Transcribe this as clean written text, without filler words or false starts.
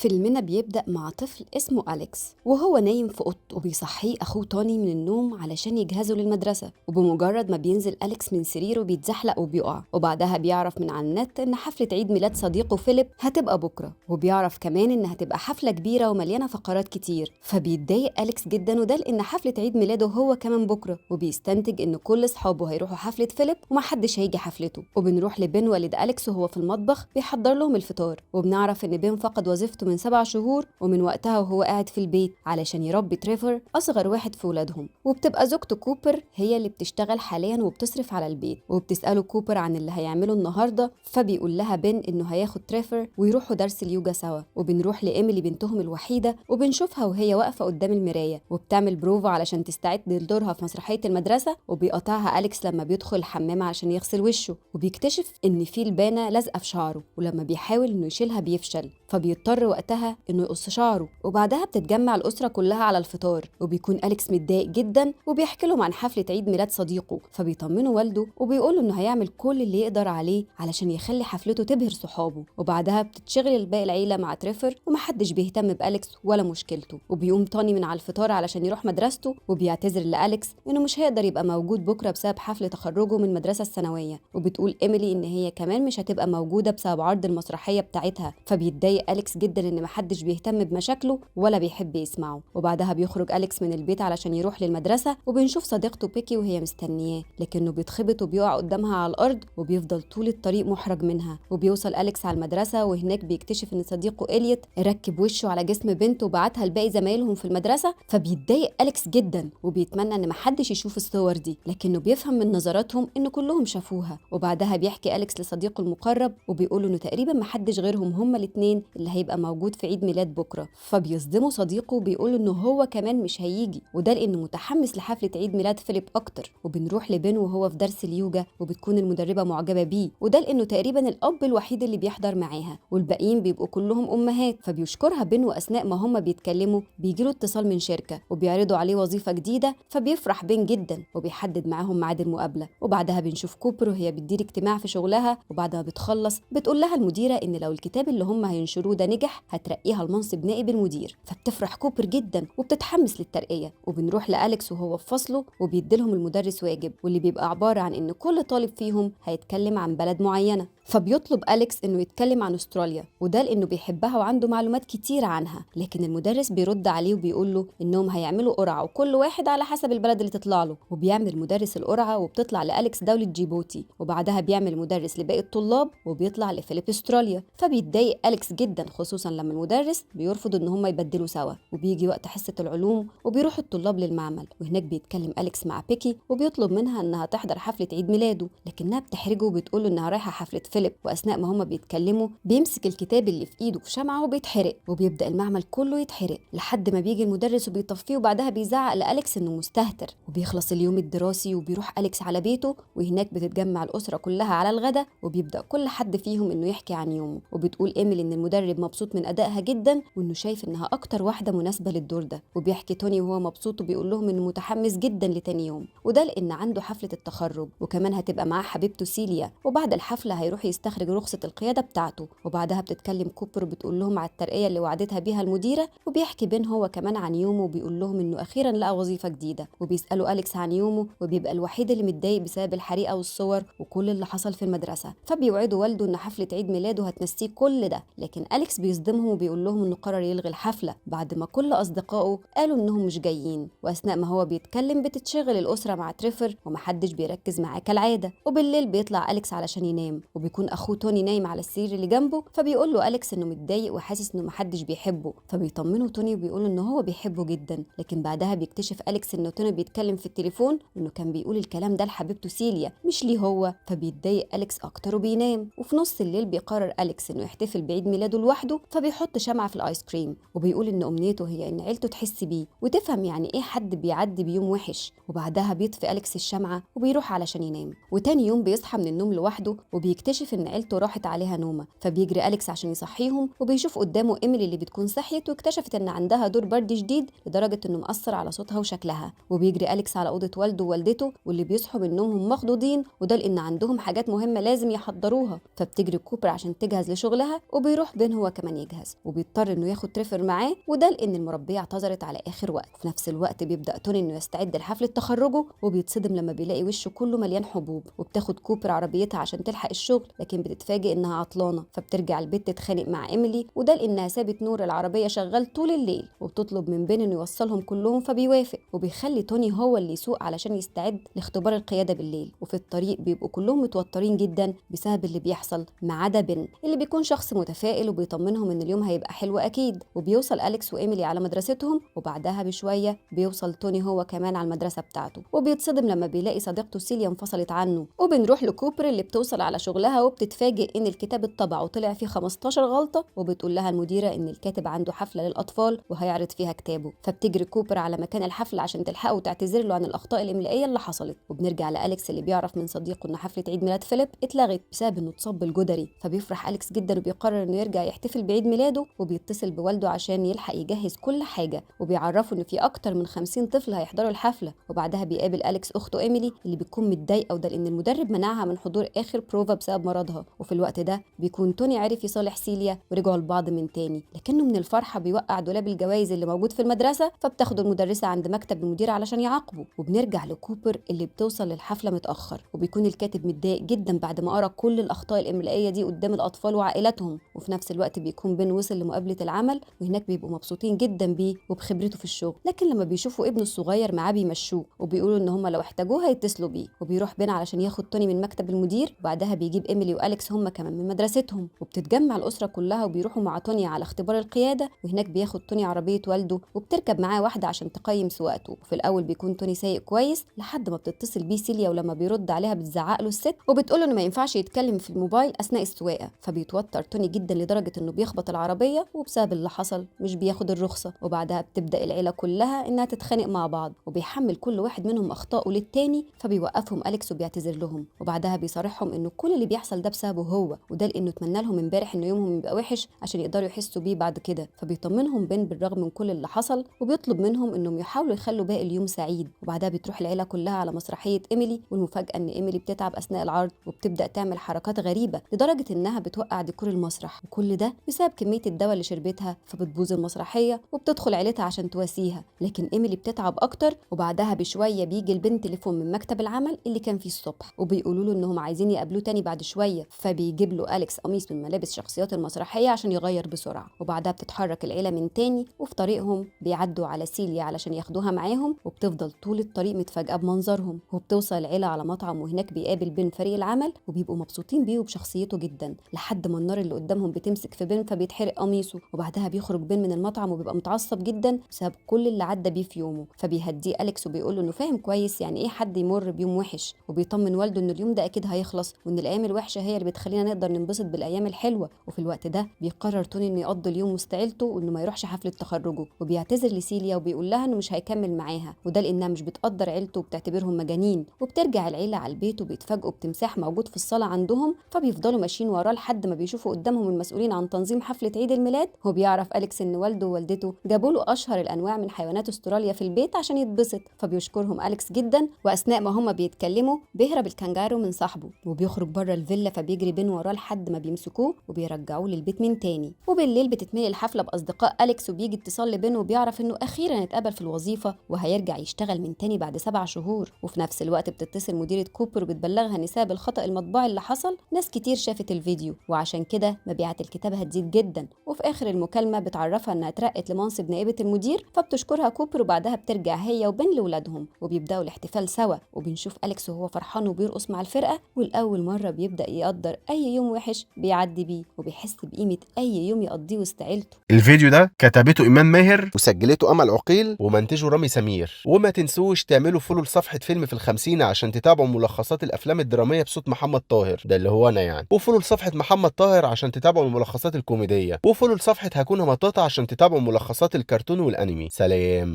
فيلمنا بيبدأ مع طفل اسمه أليكس وهو نايم في أوضته، وبيصحيه أخوه توني من النوم علشان يجهزه للمدرسة. وبمجرد ما بينزل أليكس من سريره بيتزحلق وبيقع، وبعدها بيعرف من على النت إن حفلة عيد ميلاد صديقه فيليب هتبقى بكرة، وبيعرف كمان إن هتبقى حفلة كبيرة ومليانة فقرات كتير. فبيتضايق أليكس جدا، وده لأن حفلة عيد ميلاده هو كمان بكرة، وبيستنتج إن كل أصحابه هيروحوا حفلة فيليب ومحدش هيجي حفلته. وبنروح لبن والد أليكس وهو في المطبخ بيحضر لهم الفطار، وبنعرف إن بن فقد وظيفته من 7 شهور، ومن وقتها وهو قاعد في البيت علشان يربي تريفر أصغر واحد في ولادهم. وبتبقى زوجته كوبر هي اللي بتشتغل حاليا وبتصرف على البيت، وبتسأله كوبر عن اللي هيعمله النهارده، فبيقول لها بن إنه هياخد تريفر ويروحوا درس اليوجا سوا. وبنروح لإيميلي بنتهم الوحيدة، وبنشوفها وهي واقفة قدام المراية وبتعمل بروفا علشان تستعد لدورها في مسرحية المدرسة، وبيقاطعها أليكس لما بيدخل الحمام علشان يغسل وشه، وبيكتشف إن في لبانة لازقة في شعره، ولما بيحاول إنه يشيلها بيفشل، فبيضطر وقتها إنه يقص شعره. وبعدها بتتجمع الأسرة كلها على الفطار، وبيكون أليكس متضايق جدا وبيحكي لهم عن حفلة عيد ميلاد صديقه، فبيطمنوا والده وبيقولوا إنه هيعمل كل اللي يقدر عليه علشان يخلي حفلته تبهر صحابه. وبعدها بتتشغل باقي العيلة مع تريفر ومحدش بيهتم بأليكس ولا مشكلته. وبيقوم توني من على الفطار علشان يروح مدرسته، وبيعتذر لأليكس إنه مش هيقدر يبقى موجود بكرة بسبب حفل تخرجه من المدرسة الثانوية. وبتقول إيميلي إن هي كمان مش هتبقى موجودة بسبب عرض المسرحية بتاعتها، فبيتضايق أليكس جدا إن محدش بيهتم بمشاكله ولا بيحب يسمعه. وبعدها بيخرج أليكس من البيت علشان يروح للمدرسة، وبنشوف صديقته بيكي وهي مستنياه، لكنه بيتخبط وبيقع قدامها على الأرض، وبيفضل طول الطريق محرج منها. وبيوصل أليكس على المدرسة، وهناك بيكتشف إن صديقه إليوت ركب وشه على جسم بنته وبعتها لباقي زمايلهم في المدرسة، فبيتضايق أليكس جدا وبيتمنى إن محدش يشوف الصور دي، لكنه بيفهم من نظراتهم إن كلهم شافوها. وبعدها بيحكي أليكس لصديقه المقرب وبيقول إنه تقريبا محدش غيرهم هما الاتنين اللي هيبقى موجود في عيد ميلاد بكرة، فبيصدمه صديقه وبيقول إنه هو كمان مش هيجي، وده لأنه متحمس لحفلة عيد ميلاد فيليب أكتر. وبنروح لبن وهو في درس اليوجا، وبتكون المدربة معجبة بيه، وده لأنه تقريبا الأب الوحيد اللي بيحضر معاها، والباقيين بيبقوا كلهم أمهات. فبيشكرها بن، وأثناء ما هما بيتكلموا بيجيله اتصال من شركة وبيعرضوا عليه وظيفة جديدة، فبيفرح بن جدا وبيحدد معاهم ميعاد المقابلة. وبعدها بنشوف كوبر وهي بتدير اجتماع في شغلها، وبعد ما بتخلص بتقول لها المديرة إن لو الكتاب اللي هم هينشروه ده نجح هترقيها لمنصب نائب المدير، فبتفرح كوبر جدا وبتتحمس للترقية. وبنروح لأليكس وهو في فصله، وبيديلهم المدرس واجب، واللي بيبقى عبارة عن إن كل طالب فيهم هيتكلم عن بلد معينة. فبيطلب أليكس إنه يتكلم عن أستراليا، وده لأنه بيحبها وعنده معلومات كتير عنها، لكن المدرس بيرد عليه وبيقول له إنهم هيعملوا قرعة وكل واحد على حسب البلد اللي تطلع له. وبيعمل المدرس القرعة وبتطلع لأليكس دولة جيبوتي، وبعدها بيعمل المدرس لباقي الطلاب وبيطلع لفيليب أستراليا. فبيتضايق أليكس جدا، خصوصا لما المدرس بيرفض إن هم يبدلوا سوا. وبيجي وقت حصة العلوم وبيروح الطلاب للمعمل، وهناك بيتكلم أليكس مع بيكي وبيطلب منها إنها تحضر حفلة عيد ميلاده، لكنها بتحرجه وبتقول له إنها رايحة حفلة فيليب. وأثناء ما هما بيتكلموا بيمسك الكتاب اللي في إيده في شمعة وبيتحرق، وبيبدأ المعمل كله يتحرق لحد ما بيجي المدرس وبيطفيه، وبعدها بيزعق لأليكس إنه مستهتر. وبيخلص اليوم الدراسي وبيروح أليكس على بيته، وهناك بتتجمع الأسرة كلها على الغداء، وبيبدأ كل حد فيهم إنه يحكي عن يومه. وبتقول إيميلي إن المدرب مبسوط من أدائها جدا وإنه شايف إنها أكتر واحدة مناسبة للدور ده. وبيحكي توني وهو مبسوط وبيقول لهم إنه متحمس جدا لتاني يوم، وده لأن عنده حفلة التخرج، وكمان هتبقى معاه حبيبته سيليا، وبعد الحفلة هيروح يستخرج رخصة القيادة بتاعته. وبعدها بتتكلم كوبر وبتقول لهم على الترقية اللي وعدتها بيها المديرة، وبيحكي بين هو كمان عن يومه وبيقول لهم إنه أخيرا لقى وظيفة جديدة. وبيسألوا أليكس عن يومه، وبيبقى الوحيد اللي متضايق بسبب الحريقة والصور وكل اللي حصل في المدرسة، فبيوعدوا والده إن حفلة عيد ميلاده هتنسيه كل ده، لكن أليكس بيصدمهم وبيقول لهم إنه قرر يلغي الحفلة بعد ما كل أصدقائه قالوا إنهم مش جايين. وأثناء ما هو بيتكلم بتتشغل الأسرة مع تريفر ومحدش بيركز معاه كالعادة. وبالليل بيطلع أليكس علشان ينام، وبيكون أخوه توني نايم على السرير اللي جنبه، فبيقول له أليكس إنه متضايق وحاسس إنه محدش بيحبه، فبيطمنه توني وبيقول إنه هو بيحبه جدا. لكن بعدها بيكتشف أليكس إنه توني بيتكلم في التليفون وإنه كان بيقول الكلام ده لحبيبته سيليا مش ليه هو، فبيتضايق أليكس أكتر وبينام. وفي نص الليل بيقرر أليكس إنه يحتفل بعيد ميلاده لوحده، فبيحط شمعة في الآيس كريم، وبيقول إن أمنيته هي إن عيلته تحس بيه وتفهم يعني إيه حد بيعدي بيوم وحش. وبعدها بيطفي أليكس الشمعة وبيروح علشان ينام. وتاني يوم بيصحى من النوم لوحده وبيكتشف وبيكتشف ان عيلته راحت عليها نومه، فبيجري اليكس عشان يصحيهم، وبيشوف قدامه ايميلي اللي بتكون صحيت واكتشفت ان عندها دور برد شديد لدرجة انه مأثر على صوتها وشكلها. وبيجري اليكس على اوضة والده ووالدته واللي بيصحوا من نومهم مخضوضين، وده لان عندهم حاجات مهمة لازم يحضروها. فبتجري كوبر عشان تجهز لشغلها، وبيروح بين هو كمان يجهز، وبيضطر انه ياخد تريفر معاه، وده لان المربيه اعتذرت على اخر وقت. في نفس الوقت بيبدا توني انه يستعد لحفله تخرجه، وبيتصدم لما بيلاقي وشه كله مليان حبوب. وبتاخد كوبر عربيتها عشان تلحق الشغل، لكن بتتفاجئ انها عطلانه، فبترجع البيت تتخانق مع ايميلي، وده لانها سابت نور العربية شغال طول الليل. وبتطلب من بين انه يوصلهم كلهم فبيوافق، وبيخلي توني هو اللي يسوق علشان يستعد لاختبار القيادة بالليل. وفي الطريق بيبقوا كلهم متوترين جدا بسبب اللي بيحصل، ما عدا بن اللي بيكون شخص متفائل وبيطمنهم ان اليوم هيبقى حلو اكيد. وبيوصل اليكس وايميلي على مدرستهم، وبعدها بشوية بيوصل توني هو كمان على المدرسة بتاعته، وبيتصدم لما بيلاقي صديقته سيليا انفصلت عنه. وبنروح لكوبر اللي بتوصل على شغلها وبتتفاجئ ان الكتاب اتطبع وطلع فيه 15 غلطه، وبتقول لها المديرة ان الكاتب عنده حفلة للاطفال وهيعرض فيها كتابه. فبتجري كوبر على مكان الحفلة عشان تلحقه وتعتذر له عن الاخطاء الاملائيه اللي حصلت. وبنرجع لاليكس اللي بيعرف من صديقه ان حفلة عيد ميلاد فيليب اتلغت بسبب انه اتصاب بالجدري، فبيفرح اليكس جدا وبيقرر انه يرجع يحتفل بعيد ميلاده، وبيتصل بوالده عشان يلحق يجهز كل حاجة، وبيعرفه ان في اكتر من 50 طفل هيحضروا الحفلة. وبعدها بيقابل اليكس اخته ايميلي اللي بتكون متضايقة، وده لان المدرب منعها من حضور اخر بروفا بسبب مرضها. وفي الوقت ده بيكون توني عرف يصالح سيليا ورجعوا لبعض من تاني، لكنه من الفرحة بيوقع دولاب الجوائز اللي موجود في المدرسة، فبتاخده المدرسة عند مكتب المدير علشان يعاقبه. وبنرجع لكوبر اللي بتوصل للحفله متاخر، وبيكون الكاتب متضايق جدا بعد ما قرا كل الاخطاء الاملائيه دي قدام الاطفال وعائلاتهم. وفي نفس الوقت بيكون بن وصل لمقابلة العمل، وهناك بيبقوا مبسوطين جدا بيه وبخبرته في الشغل، لكن لما بيشوفوا ابنه الصغير معاه بيمشوه وبيقولوا ان هم لو احتاجوه هيتصلوا بيه. وبيروح بن علشان ياخد توني من مكتب المدير، وبعدها بيجيب ايميلي واليكس هم كمان من مدرستهم، وبتتجمع الاسرة كلها وبيروحوا مع توني على اختبار القيادة. وهناك بياخد توني عربية والده وبتركب معاه واحدة عشان تقيم سواقته. وفي الاول بيكون توني سايق كويس لحد ما بتتصل بيه سيليا، ولما بيرد عليها بتزعق له الست وبتقول له انه ما ينفعش يتكلم في الموبايل اثناء السواقة. فبيتوتر توني جدا لدرجة انه بيخبط العربية، وبسبب اللي حصل مش بياخد الرخصة. وبعدها بتبدا العيلة كلها انها تتخانق مع بعض، وبيحمل كل واحد منهم اخطائه للتاني، فبيوقفهم اليكس وبيعتذر لهم. وبعدها بيصارحهم انه كل اللي بيحصل ده بسببه هو، وده لانه اتمنى لهم امبارح انه يومهم يبقى وحش عشان يقدروا يحسوا بيه بعد كده. فبيطمنهم بن بالرغم من كل اللي حصل، وبيطلب منهم انهم يحاولوا يخلوا باقي اليوم سعيد. وبعدها بتروح العيلة كلها على مسرحية ايميلي، والمفاجاه ان ايميلي بتتعب اثناء العرض وبتبدا تعمل حركات غريبة لدرجة انها بتوقع ديكور المسرح، وكل ده بسبب كمية الدواء اللي شربتها. فبتبوظ المسرحية وبتدخل عيلتها عشان تواسيها، لكن ايميلي بتتعب اكتر. وبعدها بشوية بيجي البنت تليفون من مكتب العمل اللي كان فيه الصبح، وبيقولوا له انهم عايزين يقابلوه تاني بعد شوية، فبيجيب له اليكس قميص من ملابس شخصيات المسرحية عشان يغير بسرعة. وبعدها بتتحرك العيلة من تاني، وفي طريقهم بيعدوا على سيليا علشان ياخدوها معاهم، وبتفضل طول الطريق متفاجئه بمنظرهم. وبتوصل العيلة على مطعم، وهناك بيقابل بن فريق العمل وبيبقوا مبسوطين بيه وبشخصيته جدا، لحد ما النار اللي قدامهم بتمسك في بن فبيتحرق قميصه. وبعدها بيخرج بن من المطعم وبيبقى متعصب جدا بسبب كل اللي عدى بيه في يومه، فبيهديه اليكس وبيقول له انه فاهم كويس يعني ايه حد يمر بيوم وحش، وبيطمن والده ان اليوم ده اكيد هيخلص، وان الايام الوحشة هي اللي بتخلينا نقدر ننبسط بالايام الحلوة. وفي الوقت ده بيقرر توني انه يقضي اليوم وسط عيلته وانه ما يروحش حفلة تخرجه، وبيعتذر لسيليا وبيقول لها انه مش هيكمل معاها، وده لانها مش بتقدر عيلته وبتعتبرهم مجانين. وبترجع العيلة على البيت وبيتفاجئوا بتمساح موجود في الصاله عندهم، فبيفضلوا ماشيين وراه لحد ما بيشوفوا قدامهم المسؤولين عن تنظيم حفلة عيد الميلاد. هو بيعرف اليكس ان والده ووالدته جابوا له اشهر الانواع من حيوانات استراليا في البيت عشان يتبسط، فبيشكرهم اليكس جدا. واثناء ما هما بيتكلموا بيهرب الكانجارو من صاحبه وبيخرج بره الفيلا، فبيجري بين وراه لحد ما بيمسكوه وبيرجعوه للبيت من تاني. وبالليل بتتملي الحفلة باصدقاء اليكس، وبيجي اتصال لبن وبيعرف انه اخيرا اتقبل في الوظيفة وهيرجع يشتغل من تاني بعد 7 شهور. وفي نفس الوقت بتتصل مديره كوبر وبتبلغها ان سبب الخطا المطبعي اللي حصل ناس كتير شافت الفيديو، وعشان كده مبيعات الكتاب هتزيد جدا. وفي اخر المكالمة بتعرفها انها اترقت لمنصب نائبه المدير، فبتشكرها كوبر. وبعدها بترجع هي وبن لولادهم وبيبداوا الاحتفال سوا، وبنشوف اليكس وهو فرحان وبيرقص مع الفرقة، والاول مرة بيبدا يقدر اي يوم وحش بيعدي بيه وبيحس بقيمة اي يوم يقضيه وسط عيلته. الفيديو ده كتبته ايمان ماهر وسجلته امل عقيل ومنتجه رامي سمير. وما تنسوش تعملوا follow لصفحة فيلم في الخمسين عشان تتابعوا ملخصات الافلام الدرامية بصوت محمد طاهر، ده اللي هو انا يعني. و follow لصفحة محمد طاهر عشان تتابعوا الملخصات الكوميدية، و follow لصفحة هكون مطاطا عشان تتابعوا ملخصات الكرتون والانمي. سلام.